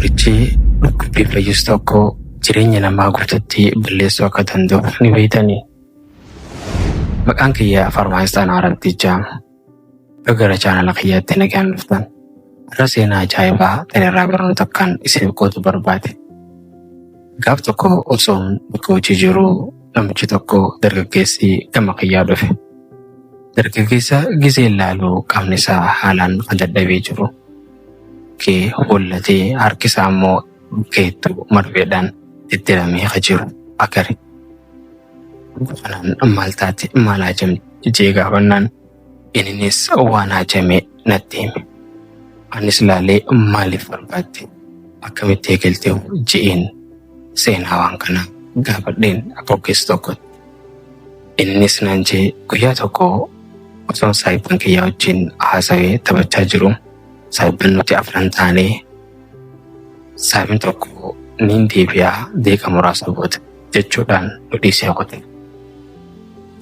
Qorichi dhukkubbii fayyisu tokko jireenya namaa guututti balleessuu akka danda'u ni beektanii? Maqaan kiyya Farmaayistaan Arabtii jedhama. Baga gara chaanala kiyyaatti nagaan dhuftan. Har'a seenaa ajaa'ibaa tan irraa barnoota akkaan isiniif qoodu barbaade. Gaaf tokko osoon bakka hojii jiruu namichi tokko dargaggeessi gama kiyyaa dhufe. Dargaggeessa gizee ilaalu qaamni isaa haalaan kan dadhabee jiru. Kee hollatee harki isaa immoo bukkeettu marfeedhaan diddiramee ka jiru agare. Kanaan maal taate maal haajamte jee gaafannaan innis waan haajame natti hime. Anis laalee maaliif barbaadde akkamitti eegalte je'een seenaa waan kanaa gaafadheen akka ogeessa tokkotti. Innis naan jee guyyaa tokko osoon saayibban kiyyaa wajjin haasawee taphachaa jiru saayibban nuti afran taanee saayibni tokko niin deebi'aa deeqa muraasa booda jechuudhaan nu dhiisee kute.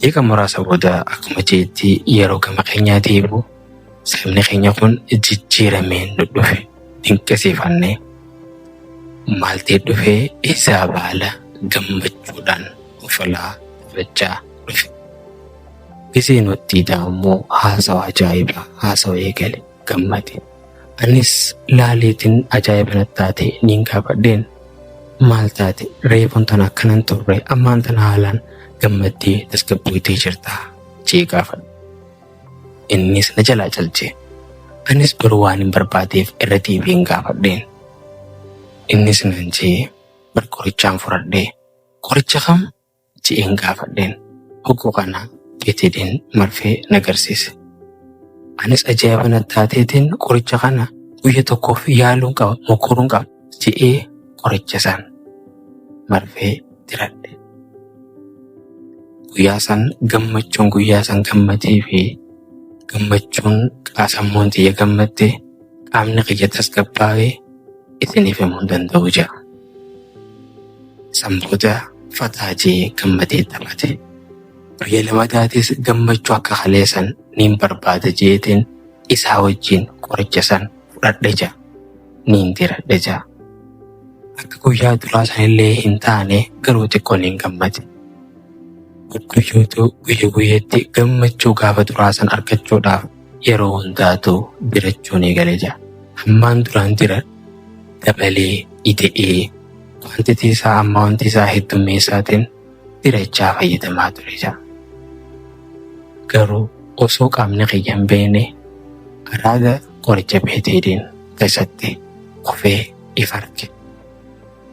Deeqa muraasa booda akkuma jeetti yeroo gama keenyaa deebi'u saayibni keenya kun jijjiiramee nu dhufe dinqisiifannee maal ta'e dhufee isaa baala gammachuudhaan ofalaa taphachaa dhufe. Gisee nutti immoo haasawa ajaa'ibaa haasawa eegale gammade. Anis laaleetiin ajaa'iba natti taate niin gaafadheen maal taate reefuun tana akkanan turre ammaan tana haalaan gammaddee tasgabboytee jirta jee gaafadhe. Innis na jalaa calje. Anis garuu waan hin barbaadeef irra deebi'een gaafadheen. Innis naan jee bar qorichaan fudhadhee qoricha kam je'een gaafadheen. Hogguu kana Geetediin marfee na garsiise. Anis ajaa'iba natti taateetiin qoricha kana guyya tokkoof yaaluun qaba mokoruun qaba je'ee qoricha san marfee diradhe. Guyyaa san gammachuun guyyaa san gammadee fi gammachuun sammuun tiyya gammadde qaamni kiyya tasgabbaa'ee isiniif himuu hin danda'u jedha. San booda fataa jee gammadee taphate. Guyya lamadaatis gammachuu akka kalee san niin barbaada jeetiin isaa wajjin qoricha san fudhadhe jedha. Niin diradhe jedha. Akka guyyaa duraa sanillee hin taane garuu xiqqoo niin gammade. Guyyootu guyya guyyaatti gammachuu gaafa duraa san argachuudhaaf yeroo hundaatu dirachuun eegale jedha. Hammaan duraan dira dabalee ida'ee wanti isaa amma wanti isaa heddummeessaatiin dirachaa fayyadamaa ture jedha. Garuu osoo qaamni kiyya hin beekne araada qoricha beeteediin keessatti kufee if arge.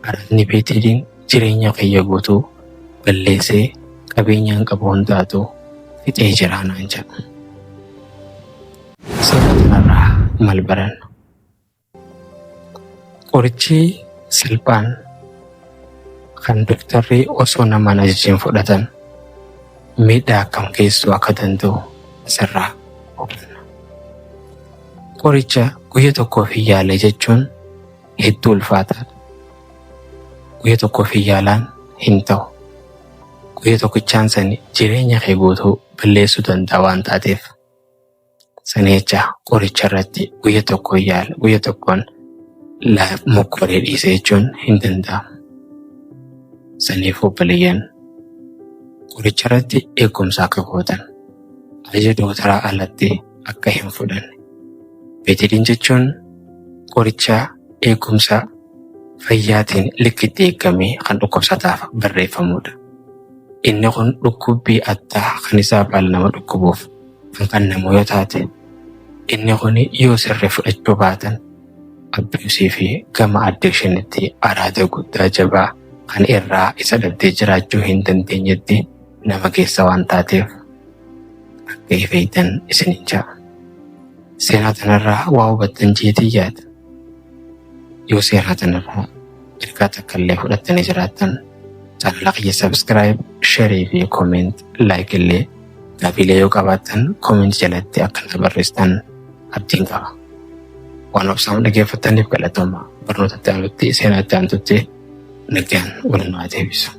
Araadni beeteediin jireenya kiyya guutuu balleessee qabeenyaan qabu hundaatu fixee jira naan jedha. Seenaa kanarraa maal baranna? Qorichi salphaan kan doktarri osoo namaan ajajiin fudhatan miidhaa akkam geessuu akka danda'u asirraa hubanna. Qoricha guyya tokkoof hin yaalle jechuun hedduu ulfaataadha. Guyya tokkoof hin yaalaan hin ta'u. Guyya tokkichaan sani jireenya kee guutuu balleessuu danda'a waan taateef. Sana jecha qoricha irratti guyya tokkoon yaala guyya tokkoon mokkoree dhiise jechuun hin danda'amu. Saniif obboleeyyan qoricha irratti eegumsa akka gootan ajaja dooktaraa alatti akka hin fudhanne. Beetediin jechuun qoricha eegumsa fayyaatiin likkitti eegamee kan dhukkubsataaf barreeffamudha. Inni kun dhukkubbii addaa kan isaa baala nama dhukkubuuf kan kennamu yoo taate inni kun yoo sirrii fudhachuu baatan abuse fi gama addictionitti araada guddaa jabaa kan irraa isa dhabdee jiraachuu hin dandeenyetti nama geessa waan taateef akka if eegdan isiniin jedha. Seenaa tanarraa waa hubattan jeetii yaada. Yoo seenaa tanarraa ergaa takka illee fudhattanii jiraattan chaanala kiyya subscribe, share fi comment, like illee gaafiilee yoo qabaattan comment jalatti akka na barreessitan abdiin qaba. Waan obsaan dhaggeeffattaniif galatooma. Barnoota itti aanutti seenaa itti aantutti nagaan wal nu haa deebisu.